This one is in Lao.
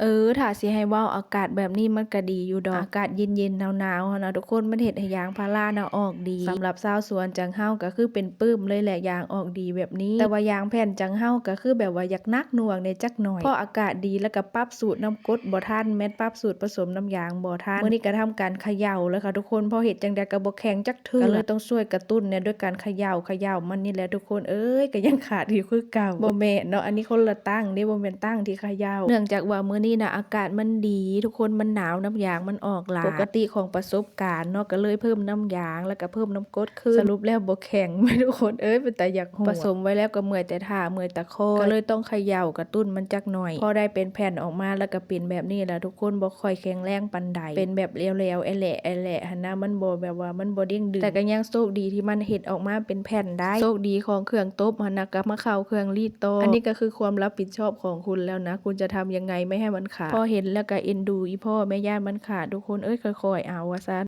ເອີ ຖ້າຊິໃຫ້ເວົ້າ ອາກາດແບບນີ້ມັນກະດີຢູ່ດອກ ອາກາດເຢັນໆ ໜາວໆ ຫັ້ນນະທຸກຄົນ ມັນເຮັດໃຫ້ຢາງພາລານະອອກດີ. ສຳລັບຊາວສວນຈັ່ງເຮົາກະຄືເປັນປຶ້ມເລີຍແຫຼະ ຢາງອອກດີແບບນີ້. ແຕ່ວ່າຢາງແຜ່ນຈັ່ງເຮົາກະຄືແບບວ່າຢາກໜັກໜ່ວງແດ່ຈັກໜ່ອຍ ເພາະອາກາດດີ ແລ້ວກະປັບສູດນ້ຳກົດບໍ່ທັນ ແມ່ນປັບສູດປະສົມນ້ຳຢາງບໍ່ທັນ. ມື້ນີ້ກະທຳການຂະເຍົາແລ້ວຄ່ະທຸກຄົນ ເພາະເຮັດຈັ່ງໃດກະບໍ່ແຂງຈັກເທື່ອ ກະເລີຍຕ້ອງຊ່ວຍກະຕຸ້ນແດ່ດ້ວຍການຂະເຍົາ ຂະເຍົາມັນນີ້ແຫຼະທຸກຄົນເອີຍ ກະຍັງຂາດຢູ່ຄືເກົ່າ. ບໍ່ແມ່ນເນາະ ອັນນີ້ຄົນລະຕັ້ງເດ້ ບໍ່ແມ່ນຕັ້ງທີ່ຂະເຍົາ. ເນື່ອງຈາກວ່າມື້ນີ້ນະອາກາດມັນດີທຸກຄົນ ມັນໜາວ ນ້ຳຢາງມັນອອກຫຼາຍ ປົກກະຕິຂອງປະສົບການເນາະ ກະເລີຍເພີ່ມນ້ຳຢາງ ແລ້ວກະເພີ່ມນ້ຳກົດຂຶ້ນ. ສະຫຼຸບແລ້ວບໍ່ແຂງ ທຸກຄົນເອີຍ ເປັນຕາຢາກຫົວ. ປະສົມໄວ້ແລ້ວກະເມື່ອຍແຕ່ຖ້າ ເມື່ອຍຕາຄໍ້ ກະເລີຍຕ້ອງຂະເຍົາກະຕຸ້ນມັນຈັກໜ່ອຍ ພໍໄດ້ເປັນແຜ່ນອອກມາ ແລ້ວກະເປັນແບບນີ້ແຫຼະທຸກຄົນ ບໍ່ຄ່ອຍແຂງແຮງປານໃດ ເປັນແບບແຫຼວໆ ແອແຫຼະໆ ຫັ້ນນະ ມັນບໍ່ແບບວ່າມັນບໍ່ເດ້ງດຶງ ແຕ່ກະຍັງໂຊກດີທີ່ມັນເຮັດອອກມາເປັນແຜ່ນໄດ້. ໂຊກດີຂອງເຄື່ອງຕົບຫັ້ນນະ ກະມາເຂົ້າເຄື່ອງລີດຕໍ່. ອັນນີ້ກະຄືຄວາມຮັບຜິດຊອບຂອງຄຸນແລ້ວນະ ຄຸນຈະທຳຍັງໄງໄມ່ໃຫ້ມັນຂາດ. ພໍເຫັນແລ້ວກະເອັນດູອີ່ພໍ່ແມ່ ຢ້ານມັນຂາດ ທຸກຄົນເອີຍ ຄ່ອຍໆ ເອົາວ່າຊັ້ນ.